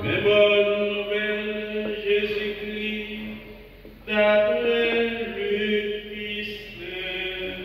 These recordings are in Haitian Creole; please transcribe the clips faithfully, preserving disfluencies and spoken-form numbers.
Men bòn nouvèl Jezikri daprè Lik ki sen.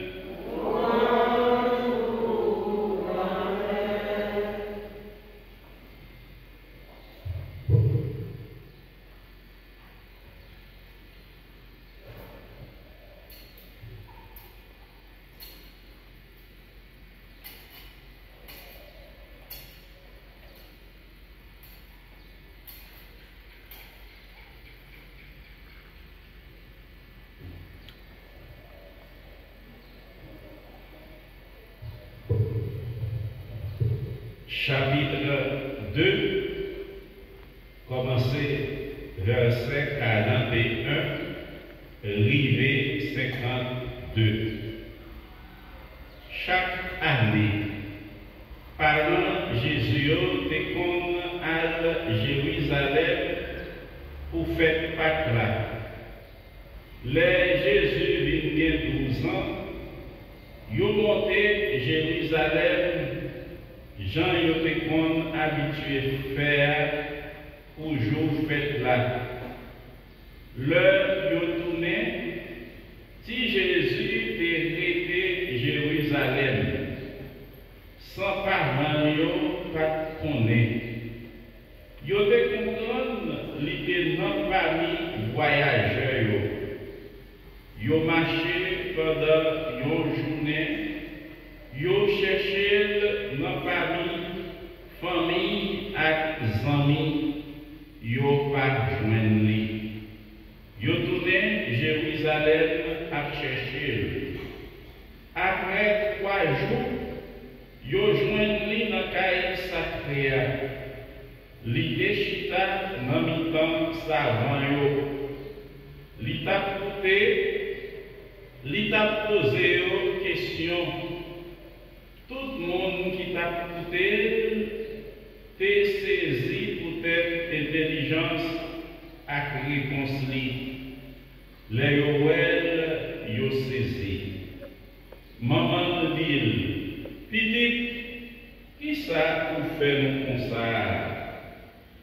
Chapit de, kòmanse vèsè karanteyen rive senkannde. Chak ane, paran Jezi yo te konn al Jerizalèm pou fèt Pak la. Lè Jezi vin gen douz an, yo monte Jerizalèm jan yo te konn abitye fè a pou jou fèt la. Lè yo tounen, ti Jezi te rete Jerizalèm, san paran l yo pa t konnen. Yo te konprann li te nan pami vwayajè yo. Yo mache pandan yon jounen, yo chèche l nan pami fanmi ak zanmi, yo pa jwenn li. Yo tounen Jerizalèm ap chèche l. Apre twa jou, yo jwenn li nan kay sakre a. Li te chita nan mitan savan yo. Li t ap koute, li t ap poze yo kesyon. Tout moun ki t ap koute l te sezi poutèt entèlijans ak repons li. Lè yo wè l, yo sezi. Manman l di l, "Pitit, kisa ou fè nou konsa a?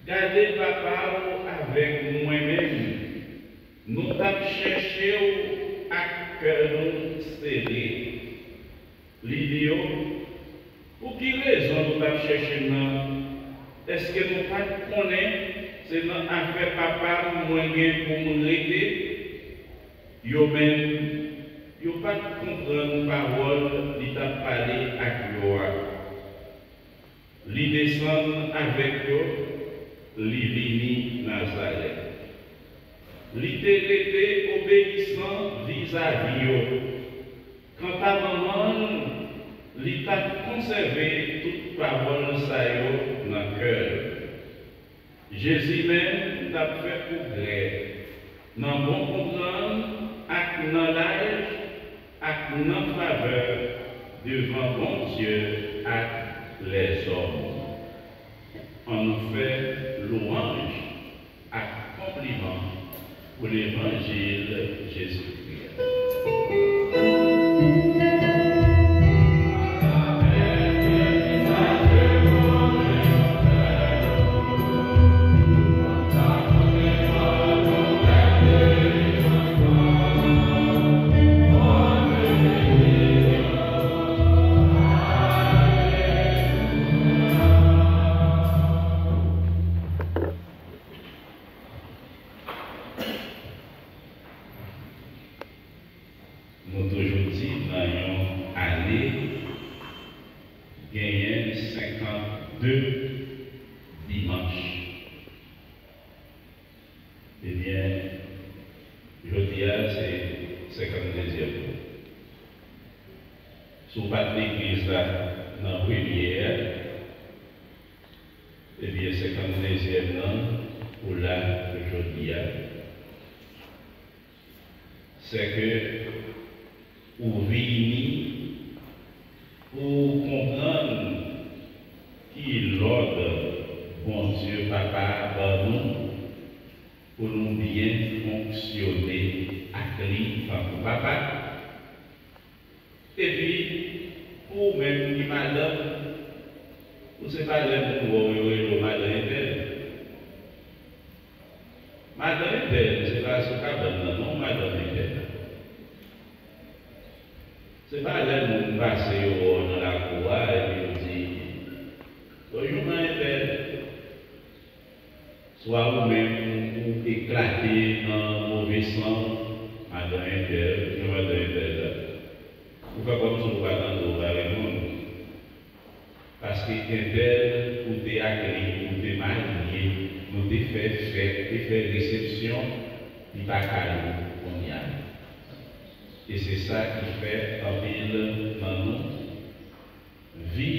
Gade papa w avèk mwen menm, nou t ap chèche w ak kè nou sere." Li di yo, "Pou ki rezon nou t ap chèche m nan? Èske nou pa t konnen se nan afè Papa m mwen gen pou m rete?" Yo menm, yo pa t konprann pawòl li t ap pale ak yo a. Li desann avèk yo, li vini Nazarèt. Li te rete obeyisan vizavi yo. Kanta manman l, li t ap konsève tout pawòl sa yo nan kè l. Jezi menm t ap fè pwogrè nan bon konprann ak nan laj ak nan favè devan Bondye ak lèzòm. Annou fè lwanj ak konpliman pou levanjil Jezikri a. Nou toujou di nan yon ane, genyen senkannde dimanch. Ebyen, jodi a se senkanndezyèm. Si w pa t legliz la nan premye a, ebyen, senkanndezyèm nan, ou la jodi a. Sèke ou vini pou w konprann ki lòd Bondye Papa a ban nou pou nou byen fonksyone ak li tankou papa. Epi, pou ou menm ki madanm, ou se pa lè moun wè w yo rele w madan entèl. Swa ou menm ou eklate nan move san, madan entèl, jan madan entèl la. Ou fè kòmsi ou pa tande, ou pa reponn. Paske entèl ou te ak li, ou te marye, nou te fè fèt, te fè resepsyon, li pa kay ou kounye a. E se sa ki fè anpil nan nou, vi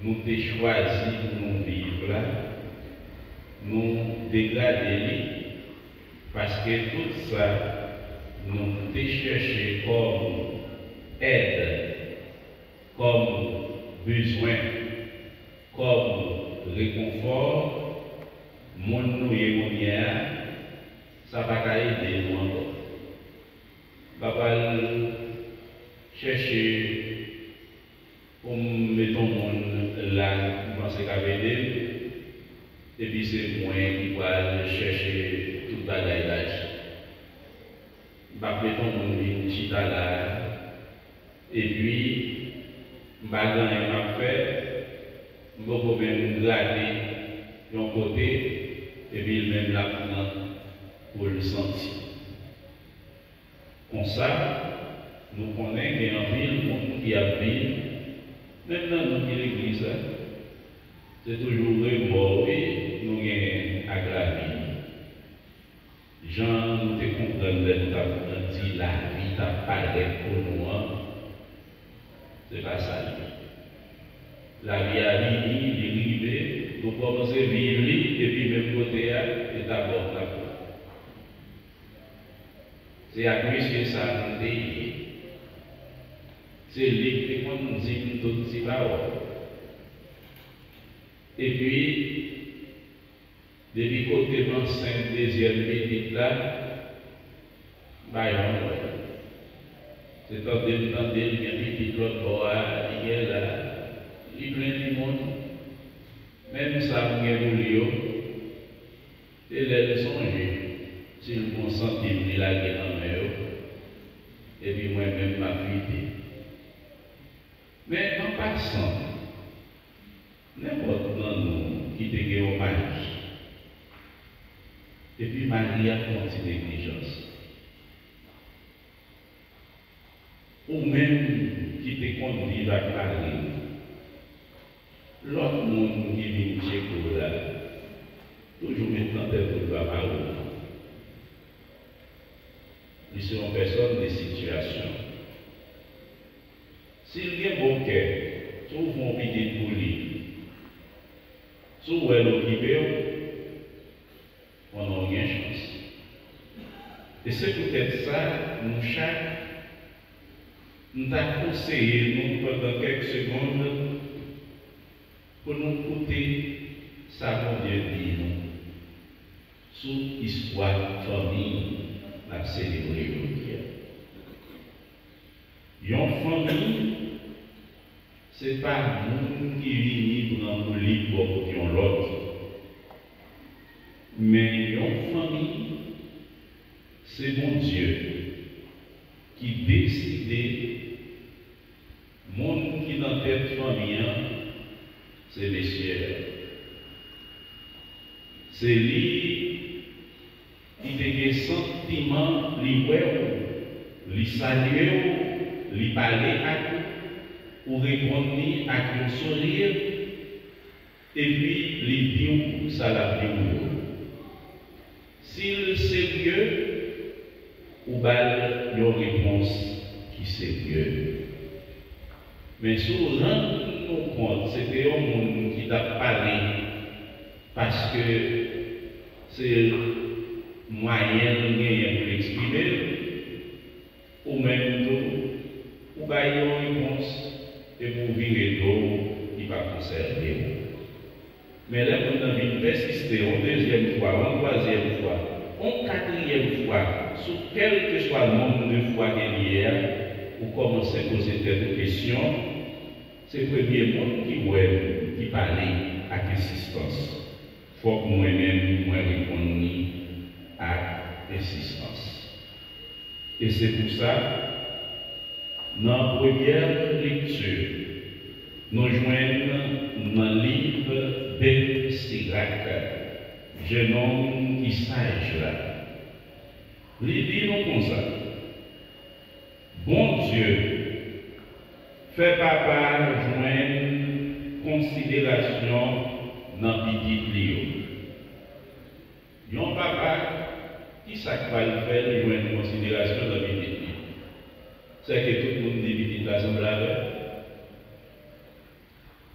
nou te chwazi pou nou viv la, nou degrade li, paske tout sa nou te chèche kòm èd, kòm bezwen, kòm rekonfò, moun nou ye kounye a, sa pa ka ede nou ankò. M pa pral chèche pou m met yon moun la m panse k ap ede m, epi se mwen ki pral chèche tout bagay la. M p ap met yon moun vin chita la, epi m pa gen anyen m ap fè, m poko menm grate yon kote, epi l menm l ap pran pou l santi. Konsa, nou konnen gen anpil moun ki ap viv, menm nan nou ki legliz la, se toujou remò wi nou genyen ak lavi. Jan nou te konprann lè nou t ap grandi, lavi t ap parèt pou nou an, se pa sa l ye. Lavi a vini, li rive, nou kòmanse viv li, epi menm kote a, e ta bò k ap pran. Se ak mesye sa a nou te ye. Se li ki te konn di m tout ti pawòl. Epi, depi kote m ansent dezyèm pitit la, m pa janm wè l. Se tande m tande l gen pitit lòt bò a, li gen la, li plen timoun. Menm sa m gen pou li yo, se lè l sonje si l gon santim li lage nan men yo, epi mwen menm m ap vide. Men an pasan, nenpòt nan nou ki te gen yon mari, epi mari a fè yon ti neglijans, ou menm ki te konn viv ak mari w, lòt moun ki vin tcheke w la, toujou met nan tèt ou l pa mari w non. Li se yon pèsòn de sitiyasyon. Si l gen bon kè, si w fè yon pitit pou li, si w wè l okipe w, konnen w gen chans. E se poutèt sa, nou chak, m ta konseye nou pandan kèk segonn pou nou koute sa Bondye di nou sou istwa fanmi n ap selebre jodi a. Yon fanmi, se pa moun ki vini pran boulik bò kote yon lòt. Men yon fanmi, se Bondye ki deside moun ki nan tèt fanmi an, se mesye a. Se li ki te gen santiman li wè w, li salye w, li pale ak ou, ou reponn li ak yon souri, epi li di w sa l ap di w yo. Si l serye, ou ba l yon repons ki serye. Men si w rann ou kont se te yon moun ki t ap pale paske se mwayen l genyen pou l eksprime l, ou menm tou, ou bay yon repons epi w vire do w, li pa konsène w. Men lè moun nan vin pèsiste yon dezyèm fwa, yon twazyèm fwa, yon katriyèm fwa, sou kèlkeswa nonb de fwa ke li ye a, ou kòmanse poze tèt ou kesyon, se premye moun ki wè m ki pale ak ensistans. Fòk mwen menm mwen reponn li ak ensistans. E se pou sa, nan premyè lekti, nou jwenn nan liv Ben Sirak, Jennonm ki saj la, li di nou konsa, Bondye fè papa jwenn konsiderasyon nan pitit li yo. Yon papa, ki sa k pral fè l jwenn konsiderasyon nan pitit li? Sèke tout moun di pitit la sanble avè l.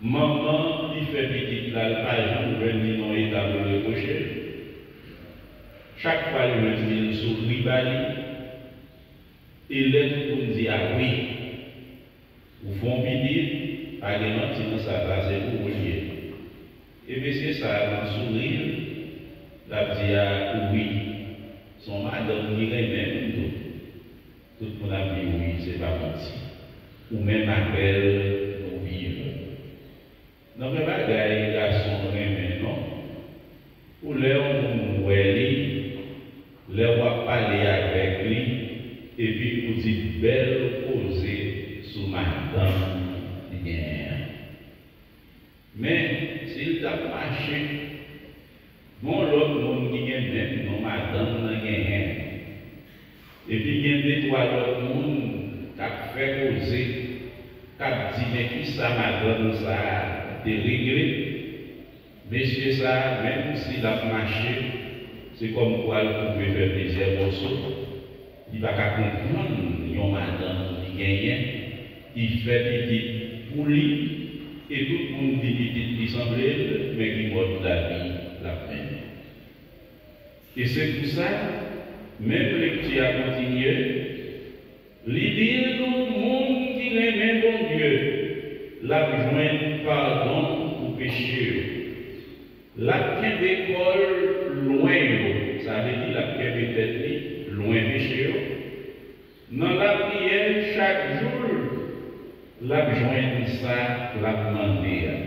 Manman li fè pitit la, l pa janm jwenn li nan yon eta pou l repwoche l. Chak fwa l jwenn li, l souri ba li. E lè tout moun di, a wi, ou fè yon pitit, pa gen manti nan sa, sa se pou ou l ye. E mesye sa a nan souri l, l ap di, a wi, se yon madanm ki renmen m tou. Tout moun ap di, wi, se pa manti. Ou menm avè l nou viv. Nan men bagay gason renmen non, pou lè yon moun wè li, lè w ap pale avèk li, epi ou di bèl koze sou madanm li genyen an. Men, si l t ap mache, gen yon lòt moun ki gen menm non madanm nan genyen l. Epi gen de twa lòt moun k ap fè koze, k ap di, men ki sa madanm sa a te regle? Mesye sa a, menm si l ap mache, se kòmkwa l koupe fè plizyè mòso. Li pa ka konprann yon madanm li genyen, ki fè pitit pou li, e tout moun di pitit li sanble l, men ki mòd lavi l ap mennen. E se pou sa, menm lekti a kontinye, li di nou, moun ki renmen Bondye, l ap jwenn padon pou peche yo. L ap kenbe kò l lwen yo, sa vle di l ap kenbe tèt li lwen peche yo. Nan lapriyè chak jou l, l ap jwenn sa l ap mande a.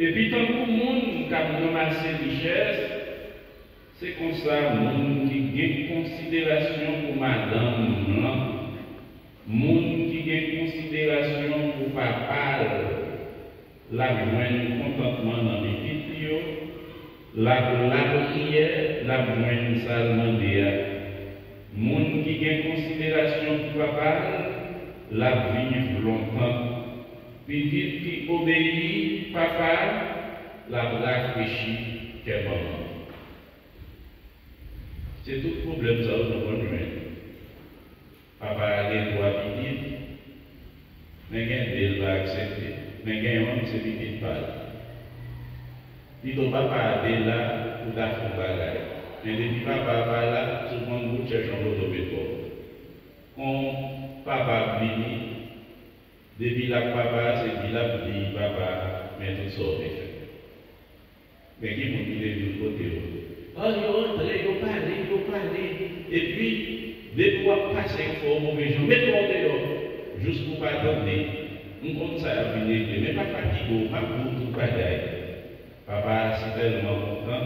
Epi tankou moun k ap ranmase richès, se konsa moun ki gen konsiderasyon pou madanm lan, moun ki gen konsiderasyon pou papa l, l ap jwenn kontantman nan pitit li yo, l ap lapriyè, l ap jwenn sa l mande a. Moun ki gen konsiderasyon pou papa l, l ap viv lontan. Pitit ki obeyi papa l, l ap rafrechi kè manman. Se tout pwoblèm sa yo nou konn jwenn. Papa a gen twa pitit, men gen de l pa aksepte, men gen yonn se pitit pa l. Pito papa a te la pou ta fè yon bagay, men depi papa a pa la, si w konn bout chèch yon kote w met kò w. Kon papa ap vini, depi l ak papa a, se di l ap di papa a, men tout sa w te fè. Men gen moun ki te vin kote yo. O, yo antre, yo pale, yo pale. Epi, depi w ap pase, yo fè w move jan. Met kò w deyò. Jous pou w pa tande. M konn sa y ap vin regle. Men pa fatige w, m ap di w tout bagay. Papa a si tèlman kontan,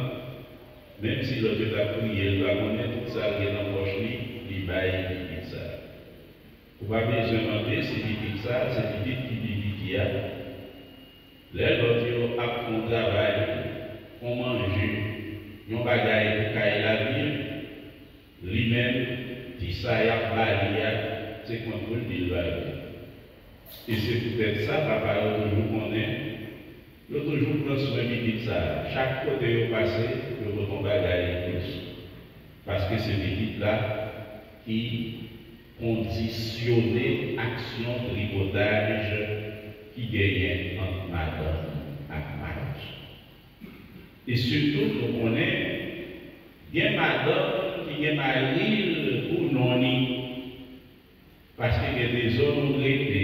menm si lòt yo t ap kriye, l pa konnen tout sa l gen nan pòch li, li bay pitit sa. Ou pa bezwen mande si pitit sa a se pitit ki pi piti a. Lè lòt yo ap fè yon travay, fè yon manje, yon bagay pou kay lavil, li menm, ti sa y ap ba li a, se kont pou l di l ba yo. E se poutèt sa papa yo toujou konnen, yo toujou pran swen pitit sa a. Chak kote yo pase, yo pote yon bagay pou l. Paske se pitit la ki kondisyone aksyon tripotaj ki genyen ant madanm ak mari. E sitou, nou konnen, gen madanm ki gen mari l pou non li. Paske gen de zòn ou rete,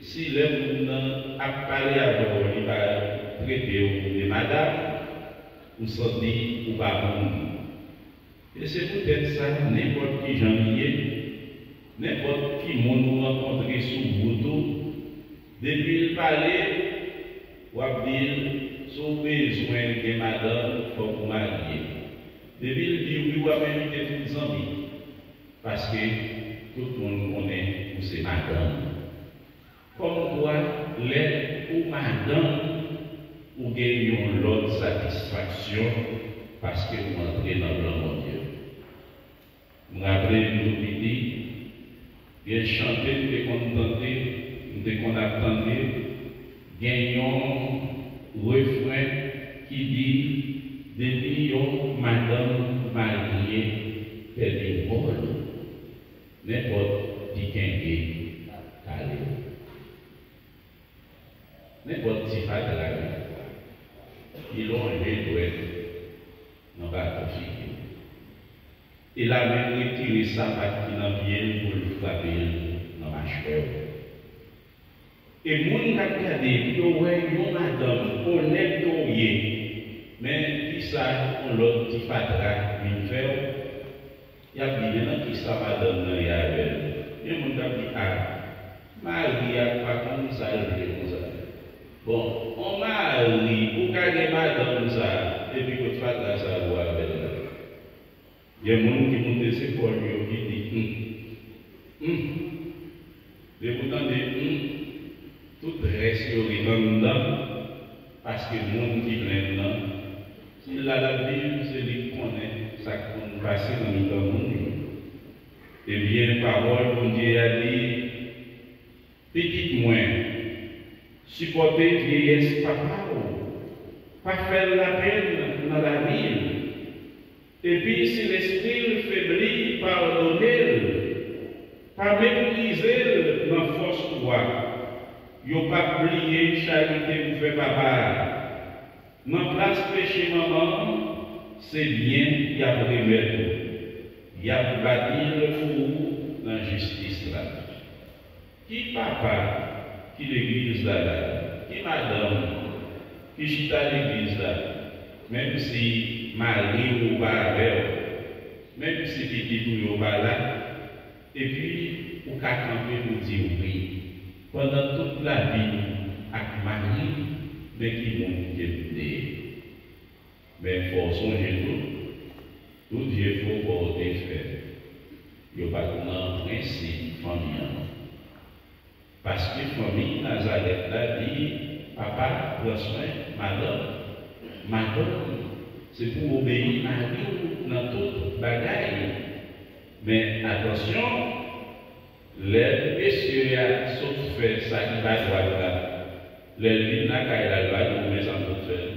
si lè moun nan ap pale avè w, li pa trete w de madanm, ou santi ou pa moun. E se poutèt sa, nenpòt ki jan li ye, nenpòt ki moun ou rankontre sou wout ou, depi l pale, w ap di l, si w bezwen gen madanm, fòk ou marye. Depi l di wi, w ap envite tout zanmi, paske tout moun konnen ou se madanm. Kòmkwa, lè ou madanm, ou gen yon lòt satisfaksyon paske w antre nan plan Bondye. M raple m tou piti, gen chante m te konn tande, m te konn ap tande, gen yon refren ki di, depi yon madanm marye pèdi wòl ou, nenpòt ti kenke kale w. Nenpòt ti fatra wi, li lonje dwèt nan baton figi w. E l a menm retire sapat ki nan pye l pou l frape l nan machwè w. E moun k ap gade pou yo wè yon madanm onèt ke w ye, men kisa yon lòt ti fatra vin fè w, y ap di, men nan kisa madanm nan ye avè l? Gen moun k ap di, a, mari a pa konn sa l vle konsa. Bon, on mari, ou ka gen madanm sa, epi kot fatra sa ou avè l la? Gen moun ki moute se kò l yo ki di, hum, hum. Depi w tande hum, tout rès yo ret anndan, paske moun ki plenn nan, se la l ap viv, se li k konnen sa k konn pase nan mitan moun yo. Ebyen, pawòl Bondye a di, pitit mwen, sipòte vyeyès papa w, pa fè l lapenn nan lavi l. Epi si lespri l febli, padone l, pa meprize l nan fòs ou a. Yo p ap bliye charite ou fè papa a. Nan plas peche manman an, se byen y ap remèt ou. Y ap bati l pou ou nan jistis la. Ki papa ki legliz la la, ki madanm ki chita legliz la, menm si mari w pa avè w, menm si pitit ou yo pa la, epi ou ka kanpe pou di wi, pandan tout lavi m ak mari m, men ki moun ke m te ye. Men fò w sonje tou, tout jefò ke w te fè, yo pa t nan prensip fanmi an non. Paske fanmi Nazarèt la di, papa, pran swen madanm. Madanm, se pou w obeyi mari w nan tout bagay. Men atansyon, lè mesye a sot fè sa ki pa dwat la, lè l vin lakay la, l va di w, men sa m sot fè l.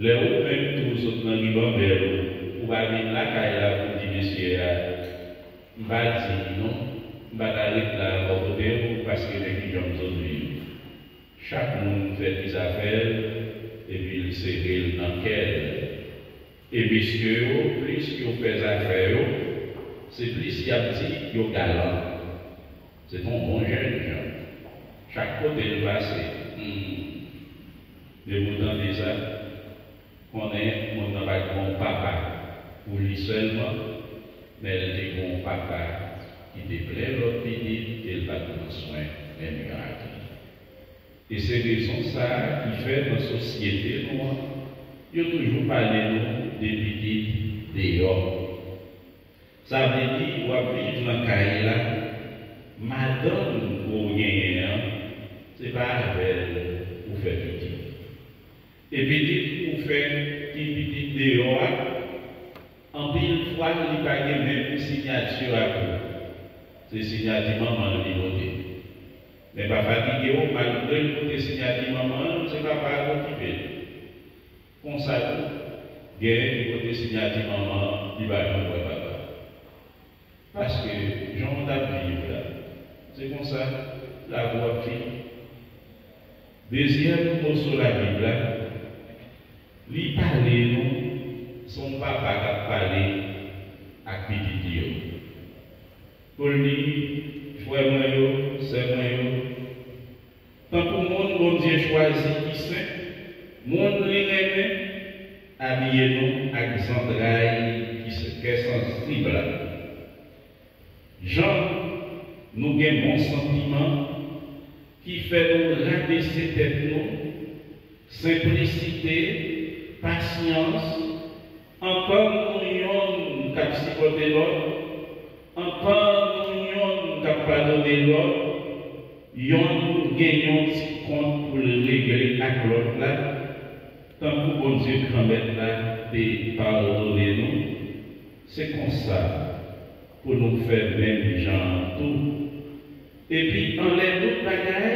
Lè ou menm tou sot nan ribanbèl ou, ou pa vin lakay la pou di mesye a, m pa di non, m pa ta ret la bò kote w, paske men kijan m sot viv. Chak moun fè ti zafè l, epi l sere l nan kè l. E mesye yo, plis yo fè zafè yo, se plis y ap di yo galan. Se t on bon jènjan. Chak kote l pase, hmm, depi w tande sa, konnen moun nan pa t gen yon papa pou li sèlman, men l te gen yon papa ki te plen lòt pitit ke l pa t pran swen menm jan ak li. E se rezon sa a ki fè nan sosyete nou an, yo toujou pale nou de pitit deyò. Sa vle di, w ap viv nan kay la, madanm ke w genyen an, se pa avè l ou fè pitit. E pitit ou fè ki pitit deyò a, anpil fwa li pa gen menm siyati ak ou. Se siyati manman l li pote. Men pa fatige w, malgre l pote siyati manman l, se papa a k okipe l. Konsa tou, genyen ki pote siyati manman an, li pa janm wè papa. Paske jan w t ap viv la, se konsa lavi w ap fini. Dezyèm moso Labib la, li pale nou, se yon papa k ap pale ak pitit li yo. Pou l di, frè mwen yo, sè mwen yo, tankou moun Bondye chwazi ki sen, moun li renmen, abiye nou ak zantray ki se kè sansib la. Jan nou gen bon santiman ki fè nou rabese tèt nou, senplisite, pasyans, antann nou yonn k ap sipòte lòt, antann nou yonn k ap padone lòt, yonn gen yon ti kont pou l regle ak lòt la, tankou Bondye Granmèt la te padone nou, se konsa pou nou fè menm jan an tou. Epi, anlè tout bagay,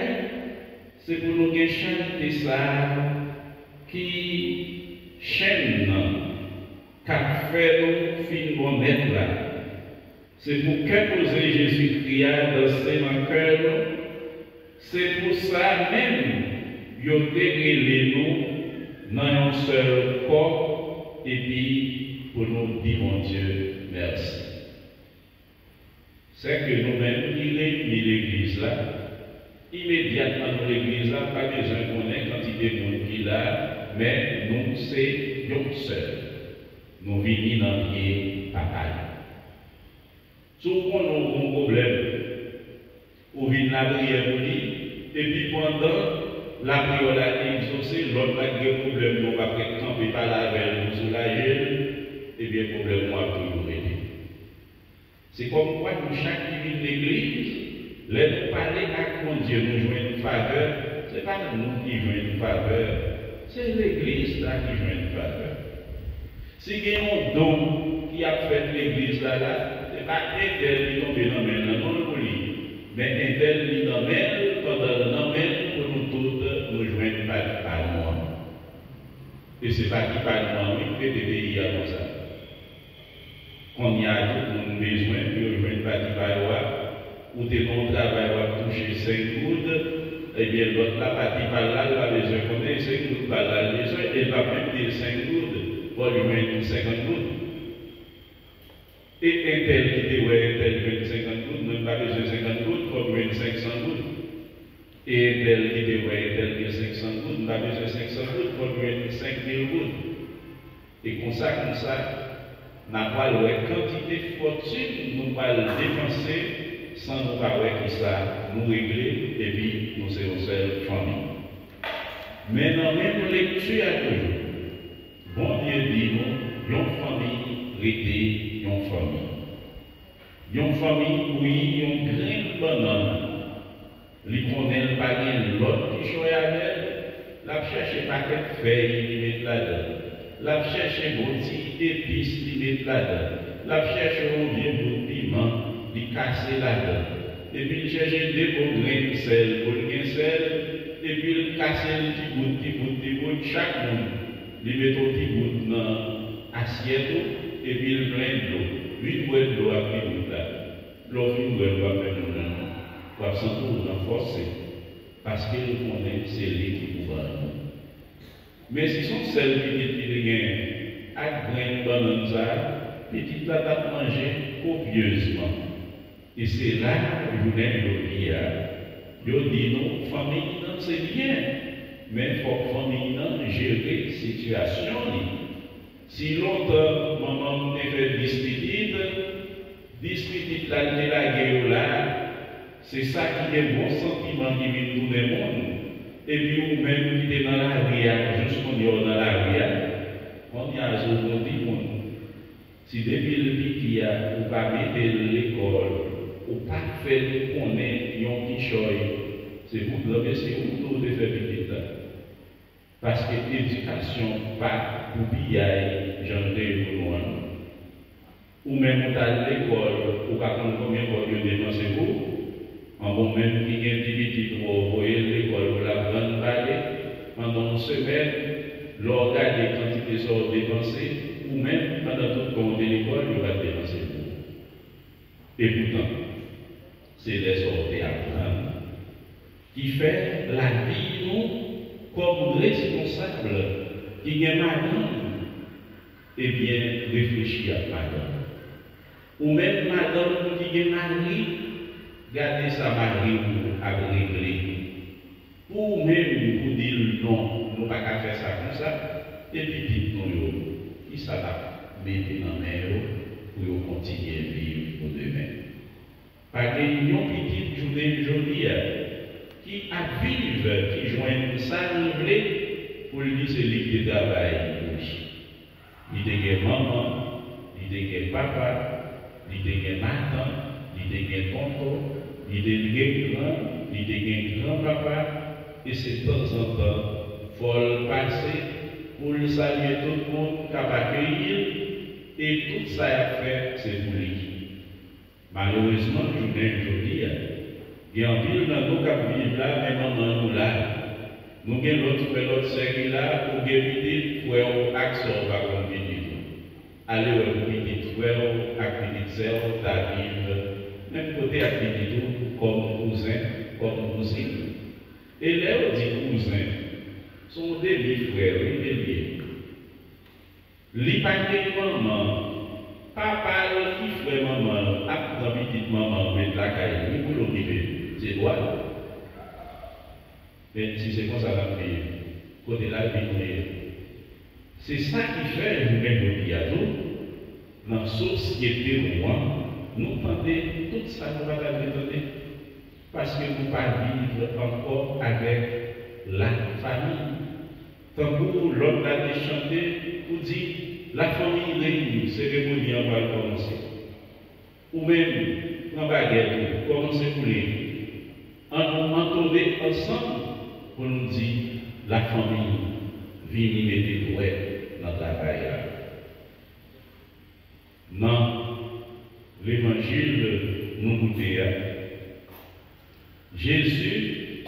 se pou nou gen charite sa a ki chenn nan k ap fè nou fin bò nèt la. Se pou kè poze Jezikri a danse nan kè nou. Se pou sa menm yo te rele nou nan yon sèl kò, epi pou nou di Bondye mèsi. Sèke nou menm ki reyini legliz la, imedyatman nou legliz la, pa bezwen konnen kantite moun ki la, men nou se yon sèl. Nou vini nan pye Papa yo. Si w konnen w gen yon pwoblèm, ou vin lapriyè pou li, epi pandan lapriyè w la egzose, lòt la ki gen pwoblèm nan, w ap ret kanpe pale avè l pou soulaje l, ebyen pwoblèm ou ap toujou rete. Se kòmkwa nou chak ki vin legliz, lè nou pale ak Bondye, nou jwenn favè, se pa nou ki jwenn favè, se legliz la ki jwenn favè. Si gen yon don ki ap fèt legliz la la, se pa entèl ki tonbe nan men l nan non l pou li, men entèl li nan men l, pandan l nan men l, pou nou tout nou jwenn pati pa nou an. E se pati pa nou an wi ki mete peyi a konsa. Kounye a tout moun bezwen pou yo jwenn pati pa yo a. Ou te gen yon travay w ap touche senk goud, ebyen lòt la pati pa l la, l pa bezwen konnen, e senk goud pa l la l bezwen, e l p ap menm di l senk goud, fò l jwenn senkant goud. E entèl ki te wè entèl jwenn senkant goud, mwen m pa bezwen senkant goud, fò m jwenn senk san goud. E entèl ki te wè entèl gen senk san goud, m pa bezwen senk san goud, fò m jwenn senk mil goud. E konsa, konsa, n a pral wè kantite fòtin nou pral depanse san nou pa wè kisa nou regle, epi nou se yon sèl fanmi. Men nan menm lekti a toujou, Bondye di nou, yon fanmi rete yon fanmi. Yon fanmi bouyi yon grenn bannann, li konnen l pa gen lòt kichòy avè l, l ap chèche pakèt fèy li met ladan l, l ap chèche bon ti epis li met ladan l, l ap chèche yon vye bout piman li kase ladan l, epi l chèche de bon grenn sèl pou l gen sèl, epi l kase l ti bout, ti bout, ti bout, chak moun li met yon ti bout nan asyèt ou, epi l plen dlo. Vin bwè dlo ak ti bout la. Lè w fin bwè l, w ap fè moun nan non. W ap santi w ranfòse, paske l konnen se li ki pou ban nou. Men si se yon sèl pitit li te genyen ak grenn bannann sa a, pitit la t ap manje kopyezman. E se la, jounen jodi a, yo di nou fanmi nan se byen, men fòk fanmi nan jere sitiyasyon li. Si lontan manman m te fè dis pitit, dis pitit la li te lage yo la, se sa ki gen bon santiman ki vin tounen moun, epi ou menm ki te nan lari a, jis kounye a w nan lari a, kounye a zo w di moun. Si depi l piti a, ou pa mete l lekòl, ou pa fè li konnen yon kichòy, se pou granmesi ou tou te fè pitit la. Paske edikasyon pa pou piyay jan l te ye pou nou an non. Ou menm ou t al lekòl, ou pa konn konbyen kòb yo depanse pou ou? An bon, menm ki gen ti pitit ou wè w voye l lekòl pou l aprann pale, pandan yon semèn, lè w gade kantite sa w depanse, ou menm, pandan tout tan w te lekòl, yo pa t depanse pou ou. Epoutan, se lè sa w te aprann ki fè lavi nou kòm responsab ki gen madanm, ebyen, reflechi ak madanm. Ou menm madanm ki gen mari, gade sa mari w ap regle. Pou ou menm pou di l non, nou pa ka fè sa konsa, e pitit nou yo, kisa l ap mete nan men yo pou yo kontinye viv pou demen? Pa gen yon pitit jounen jodi a ki ap viv, ki jwenn sa l vle, pou l di se li ki te travay pou li. Li te gen manman, li te gen papa, li te gen matant, li te gen tonton, li te gen gran, li te gen granpapa, e se tanzantan fò l pase pou l salye tout moun k ap E tout sa y ap fè, se pou li. Malerezman, jounen jodi a, gen anpil nan nou k ap viv la, men manman nou la. Nou gen lòt frè, lòt sè ki la, ou gen pitit, frè w ak sè w pa konn pitit ou. Ale wè pou pitit frè w ak pitit sè w ta viv menm kote ak pitit ou kòm kouzen, kòm kouzin. E lè yo di kouzen, se yon demi frè, wi, ke l ye. Li pa gen manman. Papa l ki frè manman l ap pran pitit manman l met lakay li wi pou l okipe l. Se dwa l. Men si se konsa n ap viv, kote lavi nou ye? Se sa ki fè jounen jodi a tou, nan sosyete nou an, nou tande tout sa nou pa ta dwe tande. Paske nou pa viv ankò avèk lafanmi. Tankou lòt la te chante pou di, lafanmi reyini, seremoni an pral kòmanse. Ou menm, pran bagèt ou, kòmanse boule. Ann nou antone ansanm pou nou di, lafanmi, vini mete dwèt nan travay la. Nan levanjil nou koute a, Jezi,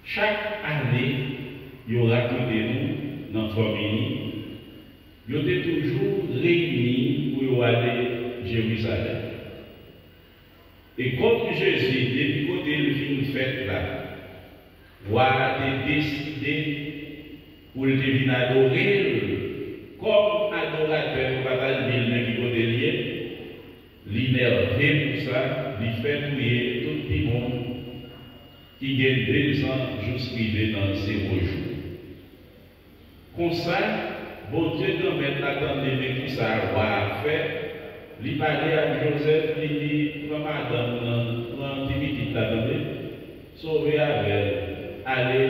chak ane, yo rakonte nou nan fanmi li, yo te toujou reyini pou yo ale Jerizalèm. E kòm Jezi, depi kote l fin fèt la, wa a te deside pou l te vin adore l kòm adoratè, yo pa t al di l men ki kote l ye, li nève pou sa, li fè touye tout timoun ki gen de zan jous rive nan zewo jou. Konsa, Bondye Granmèt la tande men kisa wa a fè, li pale ak Jozèf, li di, pran madanm nan, pran ti pitit la, tande, sove avè l, ale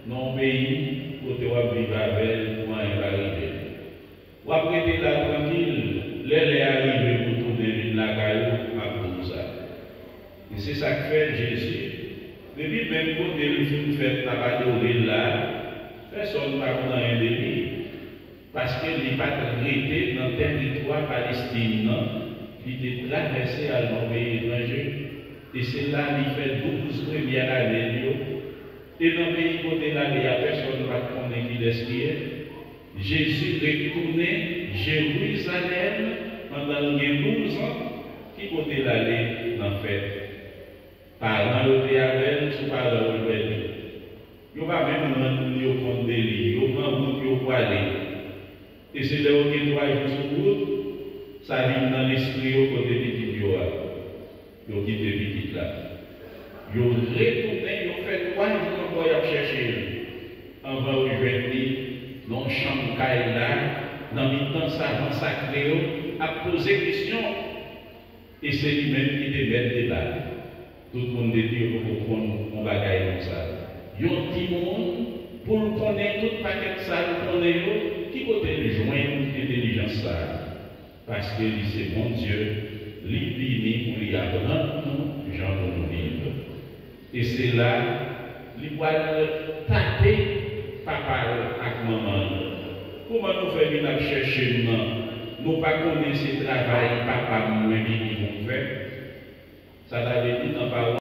nan yon peyi kote w ap viv avè l pou anyen pa rive l. W ap rete la trankil, lè lè a rive pou w tounen vin lakay ou, m ap di w sa. E se sa k fè Jezi, depi menm kote l fin fèt, n ap adore l la, pèsonn pa konn anyen de li, paske li pa t rete nan tèritwa Palestin nan, li te travèse al nan peyi etranje, e se la li fè douz premyè ane l yo, e nan peyi kote l ale a, pèsonn pa t konnen kilès li ye. Jezi retounen Jerizalèm pandan l gen douz an. Ki kote l ale? Nan fèt. Paran yo te avè l, sou paran yo l pèdi. Yo pa menm rann yo kont de li, yo pran wout yo pwale. E se lè yo gen twa jou sou wout, sa vin nan lespri yo kote pitit yo a. Yo kite pitit la. Yo retounen, yo fè twa jou ankò y ap chèche l. Anvan yo jwenn li nan yon chanm kay la, nan mitan savan sakre yo, ap poze kesyon. E se li menm ki te mèt deba. Tout moun te di yo poko konn yon bagay konsa. Yon timoun, pou l konnen tout pakèt sa l konnen yo, ki kote l jwenn entèlijans sa a? Paske li se Bondye, li vini pou li aprann nou jan pou nou viv. E se la, li pral tate papa l ak manman l. Kouman nou fè vin ap chèche m nan? Nou pa konnen se travay papa m mwen vini pou m fè? Sa ta vle di nan pawòl